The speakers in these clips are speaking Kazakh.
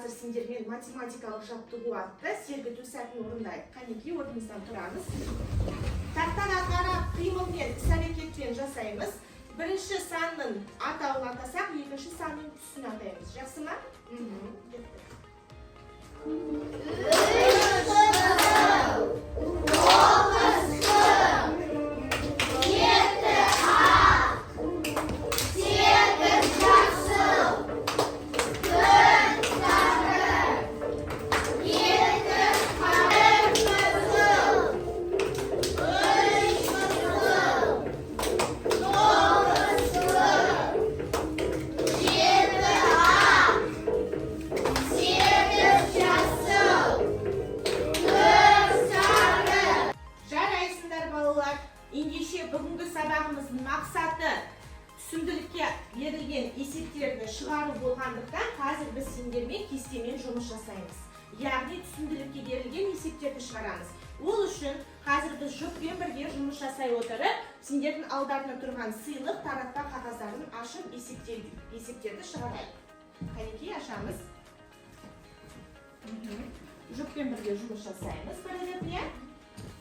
Қазір сендермен математикалық жаттығу атты сергіту сәтін орындайық. Қанекей, орнымыздан тұрамыз. Тақтаға қарап қимылмен, іс әрекетпен жасаймыз. Бірінші санның атауын атасақ, екінші санның түсін атаймыз. Жақсы ма? Кеттік. Жарайсыңдар, балалар. Ендеше, бүгінгі сабағымыздың мақсаты түсімділікке берілген есептерді шығару болғандықтан, қазір біз сендермен кестемен жұмыс жасаймыз. Яғни түсімділікке берілген есептерді шығарамыз. Ол үшін қазір біз жұппен бірге жұмыс жасай отырып, сендердің алдарында тұрған сыйлық таратпа қағаздарын ашып есептерді шығарайық. Қанекей, ашамыз. Жұппен бірге жұмыс жасаймыз бірігіп, иә?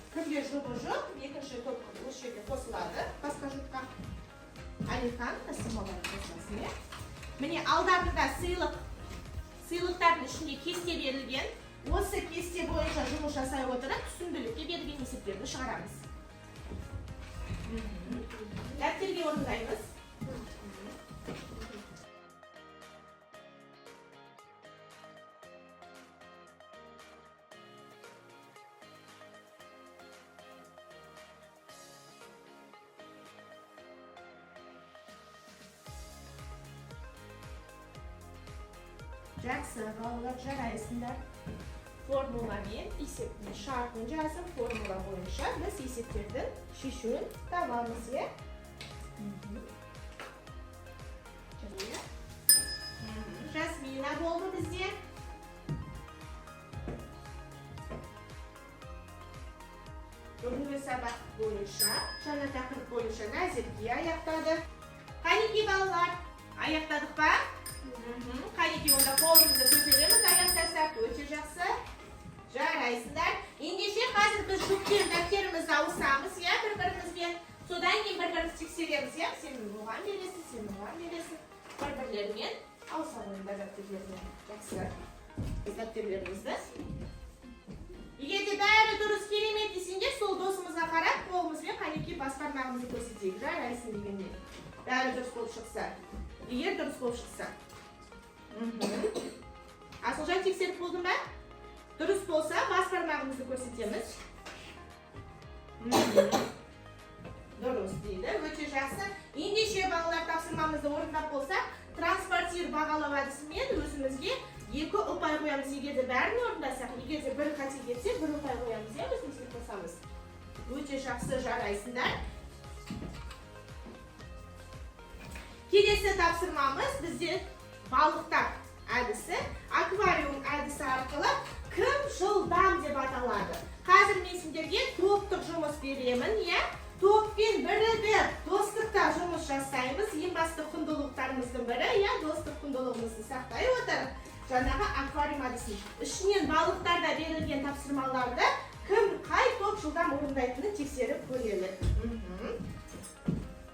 Кімде жұбы жоқ, екінші топ осы жерге қосылады, басқа жұпқа. Әлихан, Тасымалар қосыласың, иә? Міне, алдарында сыйлықтардың ішінде кесте берілген. Осы кесте бойынша жұмыс жасай отырып, түсімділікке берілген есептерді шығарамыз. Дәптерге орындаймыз. Жақсы, балалар, жарайсыңдар. Формуламен есептің шартын жазып, формула бойынша біз есептердің шешуін табамыз, иә? Иә? Жасмина болды бізде. Бүгінгі сабақ бойынша, жаңа тақырып бойынша Назерке аяқтады. Қанекей, балалар, аяқтадық па? Қанекей, онда қолымызды көтереміз аяқтасақ. Өте жақсы. Жарайсыңдар. Ендеше, қазір біз жұппен дәптерімізді ауысамыз, иә, бір-бірімізбен. Содан кейін бір-бірімізді тексереміз, иә? Сен оған бересің, сен оған бересің. Бір-бірлерімен ауыса қойыңдар дәптерлеріне. Жақсы. Біз дәптерлерімізді. Егер де бәрі дұрыс, керемет десеңдер, сол досымызға қарап, қолымызбен, қанекей, бас бармағымызды көрсетейік. Жарайсың дегенде. Бәрі дұрыс болып шықса. Егер дұрыс болып шықса. Асылжан, тексеріп болдың ба? Дұрыс болса, бас бармағымызды көрсетеміз. Дұрыс дейді. Өте жақсы. Ендеше, балалар, тапсырмамызды орындап болсақ, транспортир бағалау әдісімен өзімізге екі ұпай қоямыз, егер де бәрін орындасақ, егер де бір қате кетсе, бір ұпай қоямыз, иә, өзімізге қосамыз. Өте жақсы, жарайсыңдар. Келесі тапсырмамыз бізде балықтар әдісі, аквариум әдісі арқылы кім жылдам деп аталады. Қазір мен сендерге топтық жұмыс беремін, иә? Топпен бірігіп достықта жұмыс жасаймыз. Ең басты құндылықтарымыздың бірі, иә, достық құндылығымызды сақтай отырып, жаңағы аквариум әдісін ішінен балықтарда берілген тапсырмаларды кім, қай топ жылдам орындайтынын тексеріп көрелік.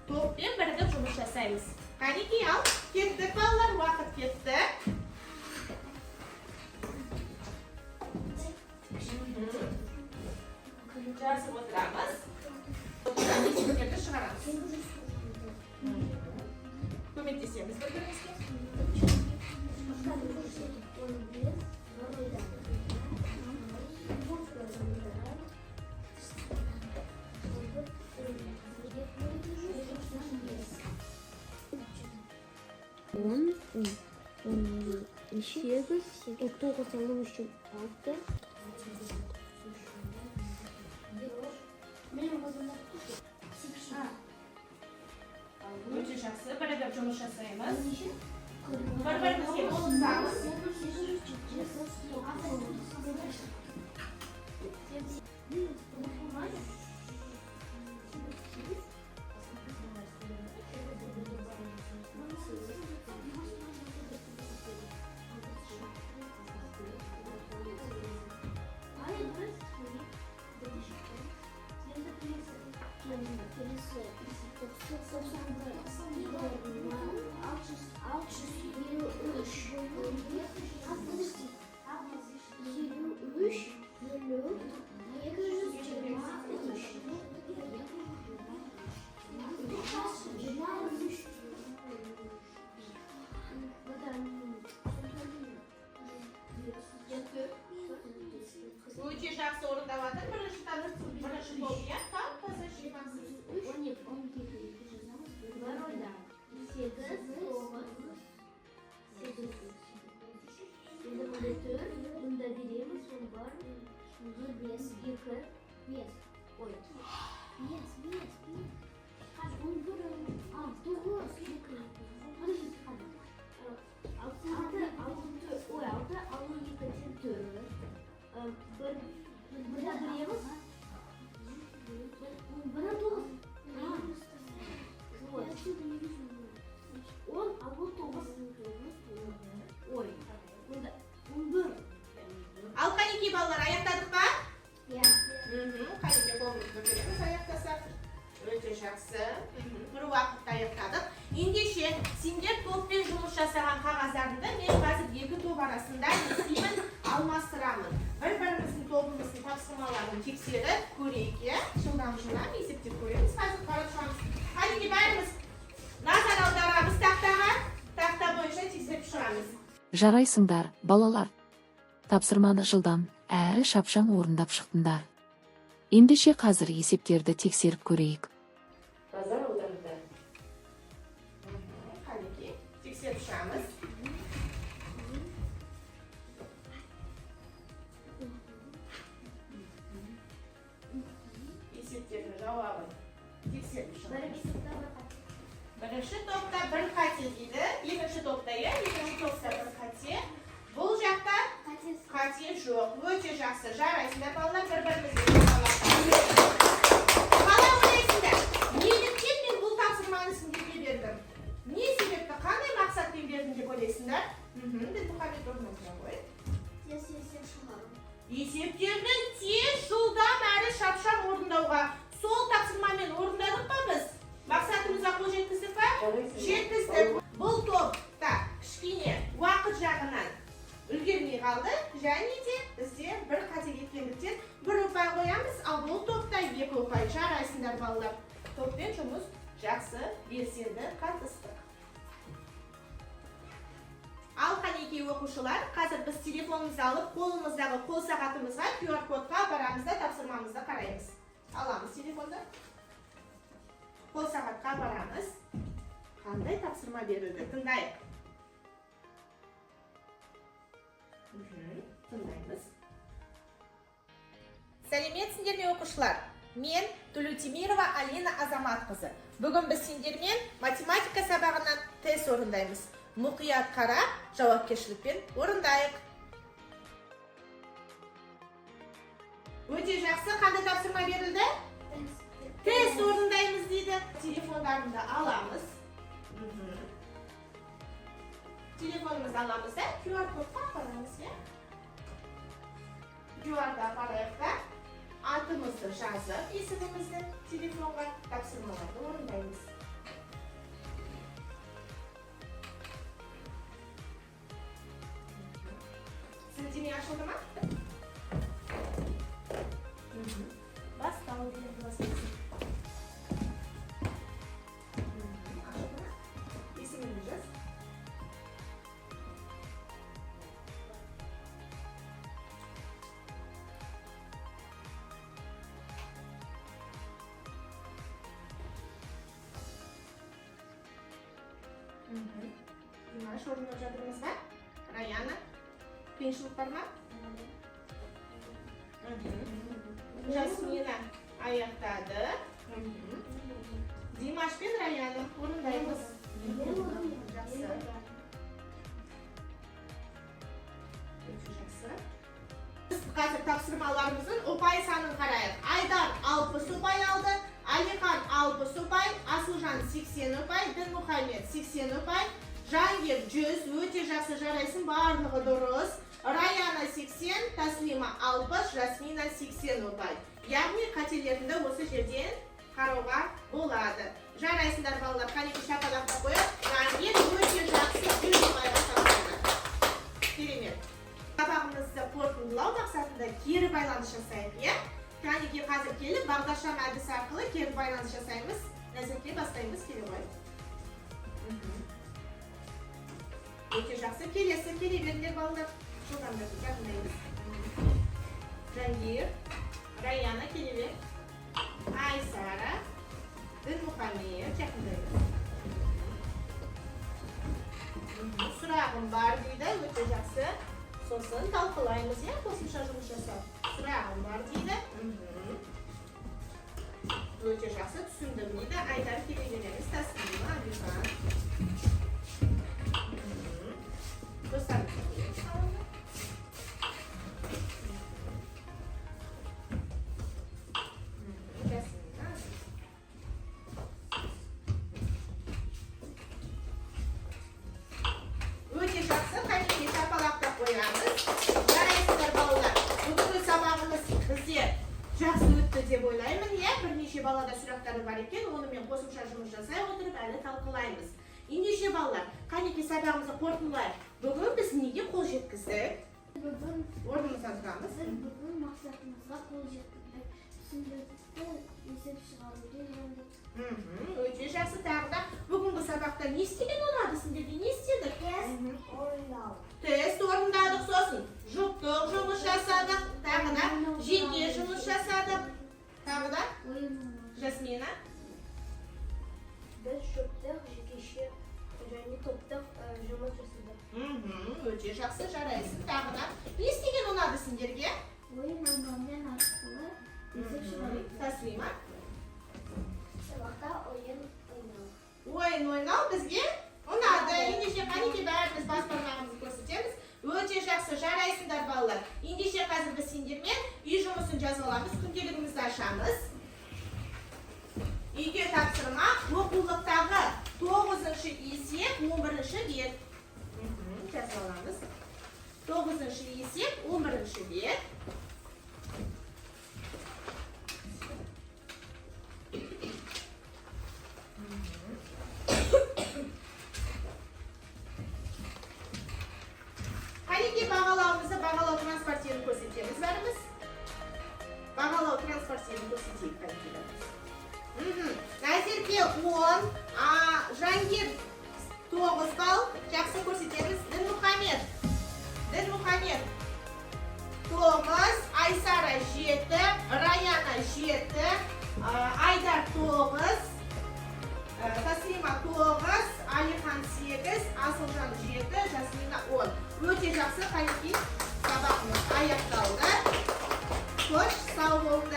Топпен бірігіп жұмыс жасаймыз. Қанекей, ал кеттік, балалар, уақыт кетті. Жазып отырамыз. Есептерді шығарамыз. Көмектесеміз бір бірімізге. 10, 8, 9 алу үшін 6. Өте жақсы, бірігіп жұмыс жасаймыз. Бір бірімізге болысамыз. Бір, бес, екі, бес. Ой, бес, бес, бес. Қазір 11, тоғыз, екі. Подождите, қазір. Алты, алты, ой, алты, алу, екі, тең төрт. Бір, бір, бір еміз. Бір, тоғыз. Вот. 10, алу, тоғыз. Ой, онда 11. Ал қанекей, балалар, аяқтадық па? Иә. Қанекей, қолымызды көтереміз аяқтасақ. Өте жақсы. Бір уақытта аяқтадық. Ендеше, сендер топпен жұмыс жасаған қағаздарыңды мен қазір екі топ арасында не істеймін? Алмастырамын. Бір біріміздің тобымыздың тапсырмаларын тексеріп көрейік, иә? Жылдам жылдам есептеп көреміз, қазір қарап шығамыз. Қанекей, бәріміз назар аударамыз тақтаға. Тақта бойынша тексеріп шығамыз. Жарайсыңдар, балалар. Тапсырманы жылдам әрі шапшаң орындап шықтыңдар. Ендеше, қазір есептерді тексеріп көрейік. Назар аударыңдар. Қанекей, тексеріп шығамыз. Есептердің жауабын тексеріп шығамыз. Бірінші топта бір қате дейді. Екінші топта, иә, екінші топта бір қате. Бұл жақта қате жоқ. Өте жақсы. Жарайсыңдар, балалар, бір бірімізге шапалақтаймыз. Қалай ойлайсыңдар? Неліктен мен бұл тапсырманы сендерге бердім? Не себепті, қандай мақсатпен бердім деп ойлайсыңдар? Дінмұхаммед, орнына тұра ғой. Есептерді тез, жылдам әрі шапшаң орындауға. Сол тапсырмамен орындадық па біз? Мақсатымызға қол жеткіздік па? Жарайсыңдар. Жеткіздік. Бұл топта кішкене уақыт жағынан үлгермей қалды және де бізде бір қате кеткендіктен бір ұпай қоямыз, ал бұл топта екі ұпай. Жарайсыңдар, балалар. Топпен жұмыс жақсы, белсенді қатыстық. Ал қанекей, оқушылар, қазір біз телефонымызды алып, қолымыздағы қол сағатымызға QR кодқа барамыз да, тапсырмамызды қараймыз. Аламыз телефонды, қол сағатқа барамыз. Қандай тапсырма берілді, тыңдайық. Тыңдаймыз. Сәлеметсіңдер ме, оқушылар! Мен Төлеутемирова Алина Азаматқызы. Бүгін біз сендермен математика сабағынан тест орындаймыз. Мұқият қарап, жауапкершілікпен орындайық. Өте жақсы. Қандай тапсырма берілді? Тест орындаймыз дейді. Телефондарыңды аламыз. Телефонымызды аламыз да, QR кодқа апарамыз, иә. QR-ды апарайық та, атымызды жазып, есімімізді телефонға, тапсырмаларды орындаймыз. Сілтеме ашылды ма? Бастау дегенді басасың. Ашылды ма? Есіміңді жаз. Димаш, орындап жатырмыз ба? Раяна, қиыншылық бар ма? Жасмина аяқтады. Димаш пен Раяна, орындаймыз. Жақсы. Өте жақсы. Біз қазір тапсырмаларымыздың ұпай санын қарайық. Айдар 60 ұпай алды, Алихан 60 ұпай, Асылжан 80 ұпай, Дінмұхаммед 80 ұпай, Жангер 100, өте жақсы, жарайсың, барлығы дұрыс. Раяна 80, Таслима 60, Жасмина 80 ұпай. Яғни қателеріңді осы жерден қарауға болады. Жарайсыңдар, балалар, қанекей, шапалақтап қояйық. Жангер өте жақсы, 100 ұпайға тапсырды. Керемет. Сабағымызды қорытындылау мақсатында кері байланыс жасайық, иә? Кәнекей, қазір келіп, бағдаршам әдісі арқылы кері байланыс жасаймыз. Назерке, бастаймыз, келе ғой. Өте жақсы. Келесі, келе беріңдер, балалар. Жылдамдатып жақындаймыз. Жангир, Раяна, келе бер. Айсара, Дінмұхаммед, жақындаймыз. Сұрағым бар дейді, өте жақсы. Сосын талқылаймыз, иә, қосымша жұмыс жасау. Сұрағым бар дейді. Өте жақсы, түсіндім дейді. Айдар, келе береміз. Таслима, Абихан. Достарымызға қоямыз сауалды. Жасмина. Өте жақсы, қанекей, шапалақтап қоямыз. Жарайсыздар, балалар. Бүгінгі сабағымыз бізде жақсы өтті деп ойлаймын, иә? Бірнеше балада сұрақтары бар екен, онымен қосымша жұмыс жасай отырып әлі талқылаймыз. Ендеше, балалар, қанекей, сабағымызды қорытындылайық. Бүгін біз неге қол жеткіздік? Бүгін Орнымыздан тұрамыз. біз бүгін мақсатымызға қол жеткіздік. Түсіндікті есеп шығаруды үйрендік. Өте жақсы. Тағы да бүгінгі сабақта не істеген ұнады сендерге? Не істедік? Тест орындау. Тест орындадық, сосын жұптық жұмыс жасадық, тағы да жеке жұмыс жасадық. Тағы да Ойын ойнау. Жасмина. Біз жұптық, жекеше және топтық жұмыс жасадық. Өте жақсы, жарайсың. Тағы да не істеген ұнады сендерге? Ойын ойнаумен арқылы есеп шығару. Таслима. Сабақта ойын ойнау. Ойын ойнау бізге ұнады. Ендеше, қанекей, бәріміз бас бармағымызды көрсетеміз. Өте жақсы, жарайсыңдар, балалар. Ендеше, қазір біз сендермен үй жұмысын жазып аламыз, күнделігімізді ашамыз. Үйге тапсырма: оқулықтағы 9-шы есеп, 11-ші бет. Жазып аламыз. 9-шы есеп, 11-ші бет. Қанекей, бағалауымызды бағалау транспортерін көрсетеміз бәріміз. Бағалау транспортерін көрсетейік, қанекей, бәріміз. Назерке 10, Жангир 9 балл. Жақсы, көрсетеміз. Дінмұхамед. Дінмұхамед 9, Айсара 7, Раяна 7, Айдар 9, Таслима 9, Алихан 8, Асылжан 7, Жасмина 10. Өте жақсы, қанекей, сабағымыз аяқталды. Қош, сау болыңдар.